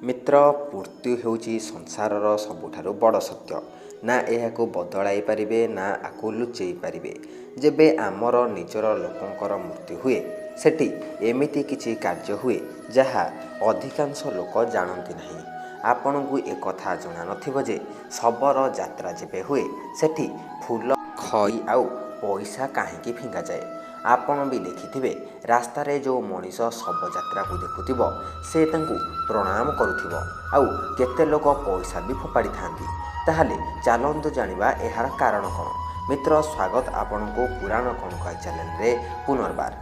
ମିତ୍ର, ମୃତ୍ୟୁ ହେଉଛି ସଂସାରର ସବୁଠାରୁ ବଡ଼ ସତ୍ୟ। ନା ଏହାକୁ ବଦଳାଇ ପାରିବେ, ନା ଆକୁ ଲୁଚେଇ ପାରିବେ। ଯେବେ ଆମର ନିଜର ଲୋକଙ୍କର ମୃତ୍ୟୁ ହୁଏ, ସେଠି ଏମିତି କିଛି କାର୍ଯ୍ୟ ହୁଏ ଯାହା ଅଧିକାଂଶ ଲୋକ ଜାଣନ୍ତି ନାହିଁ। ଆପଣଙ୍କୁ ଏକଥା ଜଣା ନଥିବ ଯେ ଶବର ଯାତ୍ରା ଯେବେ ହୁଏ, ସେଠି ଫୁଲ, ଖଇ ଆଉ ପଇସା କାହିଁକି ଫିଙ୍ଗାଯାଏ। ଆପଣ ବି ଦେଖିଥିବେ, ରାସ୍ତାରେ ଯେଉଁ ମଣିଷ ଶବଯାତ୍ରାକୁ ଦେଖୁଥିବ, ସେ ତାଙ୍କୁ ପ୍ରଣାମ କରୁଥିବ ଆଉ କେତେ ଲୋକ ପଇସା ବି ଫୋପାଡ଼ିଥାନ୍ତି। ତାହେଲେ ଚାଲନ୍ତୁ ଜାଣିବା ଏହାର କାରଣ କ'ଣ। ମିତ୍ର, ସ୍ୱାଗତ ଆପଣଙ୍କୁ ପୁରାଣ କ'ଣ କହେ ଚ୍ୟାନେଲରେ ପୁନର୍ବାର।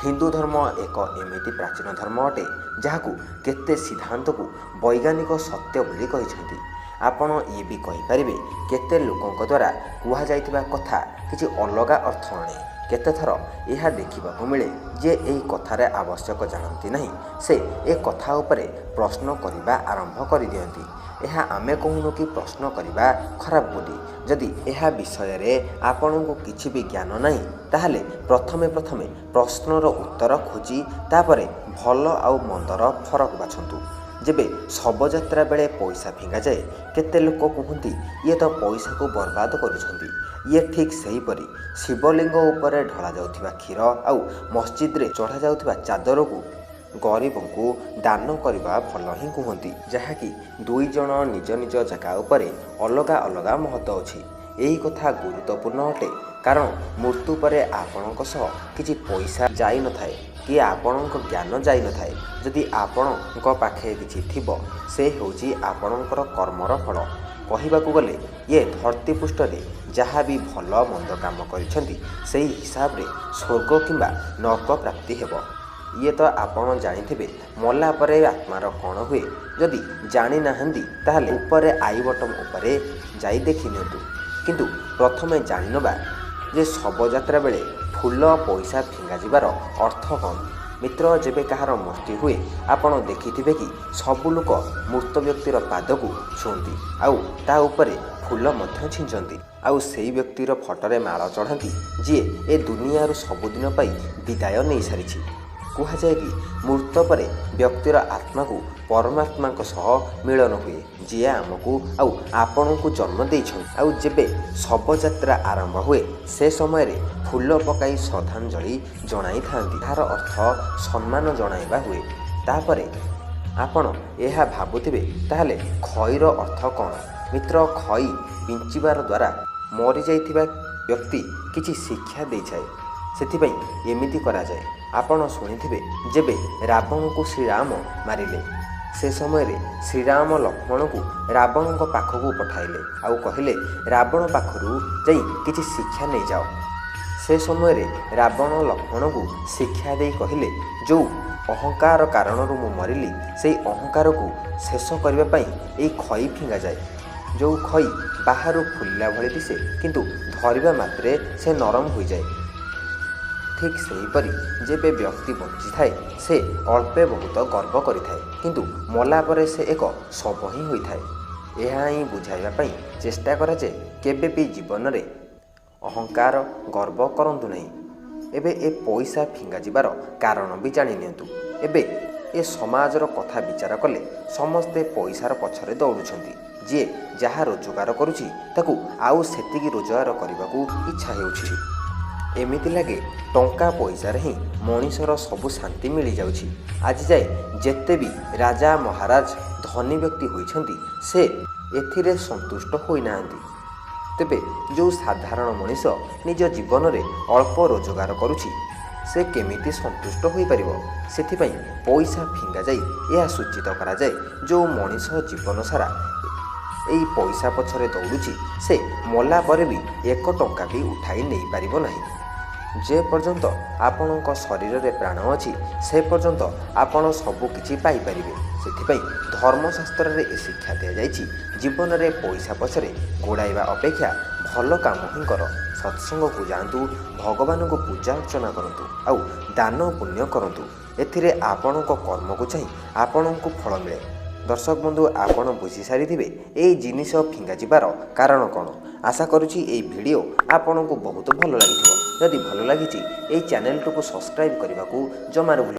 ହିନ୍ଦୁ ଧର୍ମ ଏକ ଏମିତି ପ୍ରାଚୀନ ଧର୍ମ ଅଟେ, ଯାହାକୁ କେତେ ସିଦ୍ଧାନ୍ତକୁ ବୈଜ୍ଞାନିକ ସତ୍ୟ ବୋଲି କହିଛନ୍ତି। ଆପଣ ଇଏ ବି କହିପାରିବେ, କେତେ ଲୋକଙ୍କ ଦ୍ୱାରା କୁହାଯାଇଥିବା କଥା କିଛି ଅଲଗା ଅର୍ଥ ଆଣେ। କେତେଥର ଏହା ଦେଖିବାକୁ ମିଳେ ଯେ ଏହି କଥାରେ ଆବଶ୍ୟକ ଜାଣନ୍ତି ନାହିଁ, ସେ ଏ କଥା ଉପରେ ପ୍ରଶ୍ନ କରିବା ଆରମ୍ଭ କରିଦିଅନ୍ତି। ଏହା ଆମେ କହୁନୁ କି ପ୍ରଶ୍ନ କରିବା ଖରାପ ବୋଲି। ଯଦି ଏହା ବିଷୟରେ ଆପଣଙ୍କୁ କିଛି ବି ଜ୍ଞାନ ନାହିଁ, ତାହେଲେ ପ୍ରଥମେ ପ୍ରଥମେ ପ୍ରଶ୍ନର ଉତ୍ତର ଖୋଜି ତାପରେ ଭଲ ଆଉ ମନ୍ଦର ଫରକ ବାଛନ୍ତୁ। ଯେବେ ଶବଯାତ୍ରା ବେଳେ ପଇସା ଫିଙ୍ଗାଯାଏ, କେତେ ଲୋକ କୁହନ୍ତି, ଇଏ ତ ପଇସାକୁ ବର୍ବାଦ କରୁଛନ୍ତି। ଇଏ ଠିକ୍ ସେହିପରି ଶିବଲିଙ୍ଗ ଉପରେ ଢଳାଯାଉଥିବା କ୍ଷୀର ଆଉ ମସଜିଦରେ ଚଢ଼ାଯାଉଥିବା ଚାଦରକୁ ଗରିବଙ୍କୁ ଦାନ କରିବା ଭଲ ହିଁ କୁହନ୍ତି, ଯାହାକି ଦୁଇ ଜଣ ନିଜ ନିଜ ଜାଗା ଉପରେ ଅଲଗା ଅଲଗା ମହତ୍ତ୍ୱ ଅଛି। ଏହି କଥା ଗୁରୁତ୍ୱପୂର୍ଣ୍ଣ ଅଟେ, କାରଣ ମୃତ୍ୟୁ ପରେ ଆପଣଙ୍କ ସହ କିଛି ପଇସା ଯାଇନଥାଏ କି ଆପଣଙ୍କ ଜ୍ଞାନ ଯାଇନଥାଏ। ଯଦି ଆପଣଙ୍କ ପାଖେ କିଛି ଥିବ, ସେ ହେଉଛି ଆପଣଙ୍କର କର୍ମର ଫଳ। କହିବାକୁ ଗଲେ ଇଏ ଧରତୀ ପୃଷ୍ଠରେ ଯାହା ବି ଭଲ ମନ୍ଦ କାମ କରିଛନ୍ତି, ସେହି ହିସାବରେ ସ୍ୱର୍ଗ କିମ୍ବା ନର୍କ ପ୍ରାପ୍ତି ହେବ। ଇଏ ତ ଆପଣ ଜାଣିଥିବେ ମଲା ପରେ ଆତ୍ମାର କ'ଣ ହୁଏ। ଯଦି ଜାଣିନାହାନ୍ତି, ତାହେଲେ ଉପରେ I button ଉପରେ ଯାଇ ଦେଖିନିଅନ୍ତୁ। କିନ୍ତୁ ପ୍ରଥମେ ଜାଣିନେବା ଯେ ଶବଯାତ୍ରା ବେଳେ ଫୁଲ, ପଇସା ଫିଙ୍ଗାଯିବାର ଅର୍ଥ କ'ଣ। ମିତ୍ର, ଯେବେ କାହାର ମୃତ୍ୟୁ ହୁଏ, ଆପଣ ଦେଖିଥିବେ କି ସବୁ ଲୋକ ମୃତ ବ୍ୟକ୍ତିର ପାଦକୁ ଛୁଅନ୍ତି ଆଉ ତା ଉପରେ ଫୁଲ ମଧ୍ୟ ଛିଞ୍ଚନ୍ତି ଆଉ ସେଇ ବ୍ୟକ୍ତିର ଫଟୋରେ ମାଳ ଚଢ଼ାନ୍ତି, ଯିଏ ଏ ଦୁନିଆରୁ ସବୁଦିନ ପାଇଁ ବିଦାୟ ନେଇସାରିଛି। କୁହାଯାଏ କି ମୃତ ପରେ ବ୍ୟକ୍ତିର ଆତ୍ମାକୁ ପରମାତ୍ମାଙ୍କ ସହ ମିଳନ ହୁଏ, ଯିଏ ଆମକୁ ଆଉ ଆପଣଙ୍କୁ ଜନ୍ମ ଦେଇଛନ୍ତି। ଆଉ ଯେବେ ଶବଯାତ୍ରା ଆରମ୍ଭ ହୁଏ, ସେ ସମୟରେ ଫୁଲ ପକାଇ ଶ୍ରଦ୍ଧାଞ୍ଜଳି ଜଣାଇଥାନ୍ତି। ଏହାର ଅର୍ଥ ସମ୍ମାନ ଜଣାଇବା ହୁଏ। ତାପରେ ଆପଣ ଏହା ଭାବୁଥିବେ, ତାହେଲେ ଖଇର ଅର୍ଥ କ'ଣ? ମିତ୍ର, ଖଇ ବିଞ୍ଚିବାର ଦ୍ୱାରା ମରିଯାଇଥିବା ବ୍ୟକ୍ତି କିଛି ଶିକ୍ଷା ଦେଇଥାଏ, ସେଥିପାଇଁ ଏମିତି କରାଯାଏ। ଆପଣ ଶୁଣିଥିବେ, ଯେବେ ରାବଣକୁ ଶ୍ରୀରାମ ମାରିଲେ, ସେ ସମୟରେ ଶ୍ରୀରାମ ଲକ୍ଷ୍ମଣକୁ ରାବଣଙ୍କ ପାଖକୁ ପଠାଇଲେ ଆଉ କହିଲେ, ରାବଣ ପାଖରୁ ଯାଇ କିଛି ଶିକ୍ଷା ନେଇଯାଅ। ସେ ସମୟରେ ରାବଣ ଲକ୍ଷ୍ମଣକୁ ଶିକ୍ଷା ଦେଇ କହିଲେ, ଯେଉଁ ଅହଙ୍କାର କାରଣରୁ ମୁଁ ମରିଲି, ସେଇ ଅହଙ୍କାରକୁ ଶେଷ କରିବା ପାଇଁ ଏଇ ଖଇ ଫିଙ୍ଗାଯାଏ। ଯେଉଁ ଖଇ ବାହାରୁ ଫୁଲିଲା ଭଳି ଦିଶେ, କିନ୍ତୁ ଧରିବା ମାତ୍ରେ ସେ ନରମ ହୋଇଯାଏ। ଠିକ୍ ସେହିପରି ଯେବେ ବ୍ୟକ୍ତି ବଞ୍ଚିଥାଏ, ସେ ଅଳ୍ପେ ବହୁତ ଗର୍ବ କରିଥାଏ, କିନ୍ତୁ ମଲା ପରେ ସେ ଏକ ଶବ ହିଁ ହୋଇଥାଏ। ଏହା ହିଁ ବୁଝାଇବା ପାଇଁ ଚେଷ୍ଟା କରାଯାଏ, କେବେ ବି ଜୀବନରେ ଅହଙ୍କାର, ଗର୍ବ କରନ୍ତୁ ନାହିଁ। ଏବେ ଏ ପଇସା ଫିଙ୍ଗାଯିବାର କାରଣ ବି ଜାଣି ନିଅନ୍ତୁ। ଏବେ ଏ ସମାଜର କଥା ବିଚାର କଲେ ସମସ୍ତେ ପଇସାର ପଛରେ ଦୌଡ଼ୁଛନ୍ତି। ଯିଏ ଯାହା ରୋଜଗାର କରୁଛି, ତାକୁ ଆଉ ସେତିକି ରୋଜଗାର କରିବାକୁ ଇଚ୍ଛା ହେଉଛି। ଏମିତି ଲାଗେ ଟଙ୍କା ପଇସାରେ ହିଁ ମଣିଷର ସବୁ ଶାନ୍ତି ମିଳିଯାଉଛି। ଆଜି ଯାଏ ଯେତେ ବି ରାଜା, ମହାରାଜ, ଧନୀ ବ୍ୟକ୍ତି ହୋଇଛନ୍ତି, ସେ ଏଥିରେ ସନ୍ତୁଷ୍ଟ ହୋଇନାହାନ୍ତି। ତେବେ ଯେଉଁ ସାଧାରଣ ମଣିଷ ନିଜ ଜୀବନରେ ଅଳ୍ପ ରୋଜଗାର କରୁଛି, ସେ କେମିତି ସନ୍ତୁଷ୍ଟ ହୋଇପାରିବ? ସେଥିପାଇଁ ପଇସା ଫିଙ୍ଗାଯାଇ ଏହା ସୂଚିତ କରାଯାଏ, ଯେଉଁ ମଣିଷ ଜୀବନ ସାରା ଏଇ ପଇସା ପଛରେ ଦୌଡ଼ୁଛି, ସେ ମଲା ପରେ ବି ଏକ ଟଙ୍କା ବି ଉଠାଇ ନେଇପାରିବ ନାହିଁ। ଯେ ପର୍ଯ୍ୟନ୍ତ ଆପଣଙ୍କ ଶରୀରରେ ପ୍ରାଣ ଅଛି, ସେ ପର୍ଯ୍ୟନ୍ତ ଆପଣ ସବୁ କିଛି ପାଇପାରିବେ। ସେଥିପାଇଁ ଧର୍ମଶାସ୍ତ୍ରରେ ଏ ଶିକ୍ଷା ଦିଆଯାଇଛି, ଜୀବନରେ ପଇସା ପଛରେ ଗୋଡ଼ାଇବା ଅପେକ୍ଷା ଭଲ କାମ ହିଁ କର। ସତ୍ସଙ୍ଗକୁ ଯାଆନ୍ତୁ, ଭଗବାନଙ୍କୁ ପୂଜା ଅର୍ଚ୍ଚନା କରନ୍ତୁ ଆଉ ଦାନ ପୁଣ୍ୟ କରନ୍ତୁ। ଏଥିରେ ଆପଣଙ୍କ କର୍ମକୁ ଚାହିଁ ଆପଣଙ୍କୁ ଫଳ ମିଳେ। ଦର୍ଶକ ବନ୍ଧୁ, ଆପଣ ବୁଝି ସାରିଥିବେ ଏଇ ଜିନିଷ ଫିଙ୍ଗାଯିବାର କାରଣ କ'ଣ। ଆଶା କରୁଛି ଏଇ ଭିଡ଼ିଓ ଆପଣଙ୍କୁ ବହୁତ ଭଲ ଲାଗିଥିବ। ଯଦି ଭଲ ଲାଗିଛି, ଏଇ ଚ୍ୟାନେଲଟିକୁ ସବସ୍କ୍ରାଇବ୍ କରିବାକୁ ଜମାରୁ ଭୁଲ